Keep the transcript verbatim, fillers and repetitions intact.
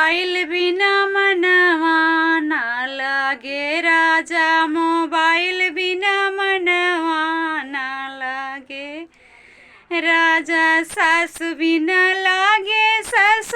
मोबाइल बिना मनवा ना लागे राजा, मोबाइल बिना मनवा ना लागे राजा। सासु बिना लागे, सासु